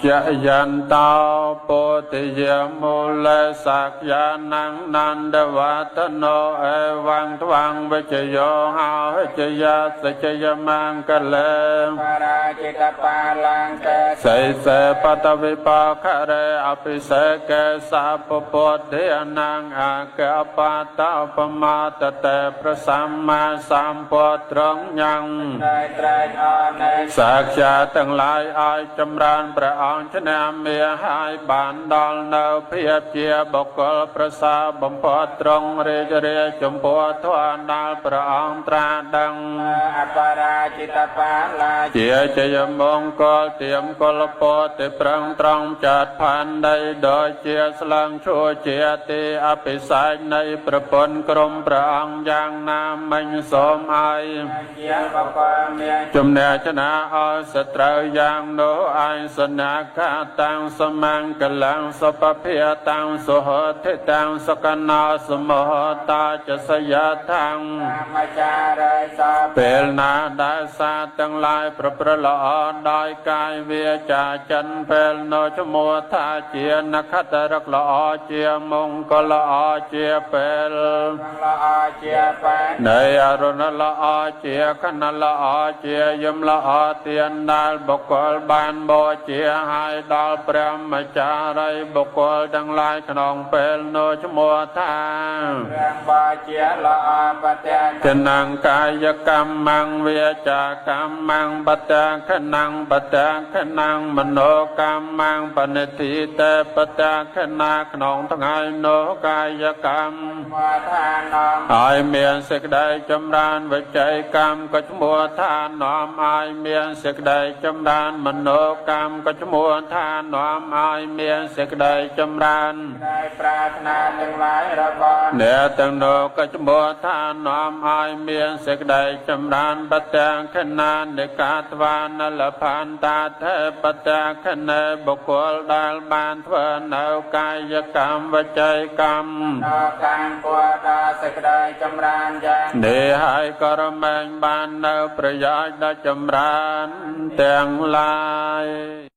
ចយន្តោពោធិយមូលសាក្យានੰនន្តវតនោអេវੰទ្វੰវិជយោហោចយាសចយមង្គលេ បរាជិតបាលង្កេ សីសេបតវិបាខរេអភិសេកេសាពពុទ្ធិអនងអកបតោបមាតតេប្រសម្មាសម្ពុទ្រងញ៉ាំ ត្រែត្រែកអរនៃ សាក្យាទាំងឡាយឲ្យចម្រើនព្រះអង្គឈ្នះមាហើយបានដល់នៅភាពជាបុគ្គលប្រសើរបំផុតត្រង់រាជរាជចំពោះធម៌ដល់ព្រះអង្គត្រាដឹង អបរាជិតបាលា ជាជយមង្គលទៀមកុលពោតិប្រឹងត្រង់ចាត់ផានដីដូចជាស្លឹងឈួជាទីអភិសេកនៃប្រពន្ធក្រុមព្រះអង្គយ៉ាងណាមិញសូមឲ្យ ជាបកលមាន ជំនះชนะអសត្រូវយ៉ាងនោះឯងសនាខាតាំងសមង្គលੰសុពភិតាំងសុហតិតាំងសុកណោសមហតាចសយថាំង មចារិស ពេលណាដែលសាទាំងឡាយប្រព្រឹត្តល្អដោយកាយវាចាចិនពេលនោះឈ្មោះថាជានខត្តរកល្អជាមង្គលល្អជាពេល ល្អជាបែ នៃអរុណល្អជាខណល្អជាយមល្អទានដែលបុគ្គលបានបូជាហើយដល់ព្រះម្ចាស់រីបុគ្គលទាំងឡាយក្នុងពេលនោះឈ្មោះថា ព្រះបជាល្អបតេ គណង្កាយកម្មងវាចាកម្មងបតេខណងបតេខណងមโนកម្មងបនិធិតេបតេខណាក្នុងថ្ងៃនោះកាយកម្ម មថានំ ហើយមានសេចក្តីចម្រើនវិច័យកម្មក៏ឈ្មោះថានាំឲ្យមានសេចក្តីចម្រើនមโนកម្មក៏ឈ្មោះថានាំឲ្យមានសេចក្តីចម្រើន ដែលប្រាថ្នាទាំងឡាយរបស់ អ្នកទាំងនោះក៏ឈ្មោះថានាំឲ្យមានសេចក្តីចម្រើនបទាំងខណានិកាត្វានលផន្តាធេបទាំងខណេបុគ្គលដែលបានធ្វើនៅកាយកម្មវិច័យកម្ម ដល់កាំពួរដល់សេចក្តីចម្រើនយ៉ាង នេះហើយក៏រមែងបាននៅប្រយោជន៍ដ៏ចម្រើនទាំងឡាយ។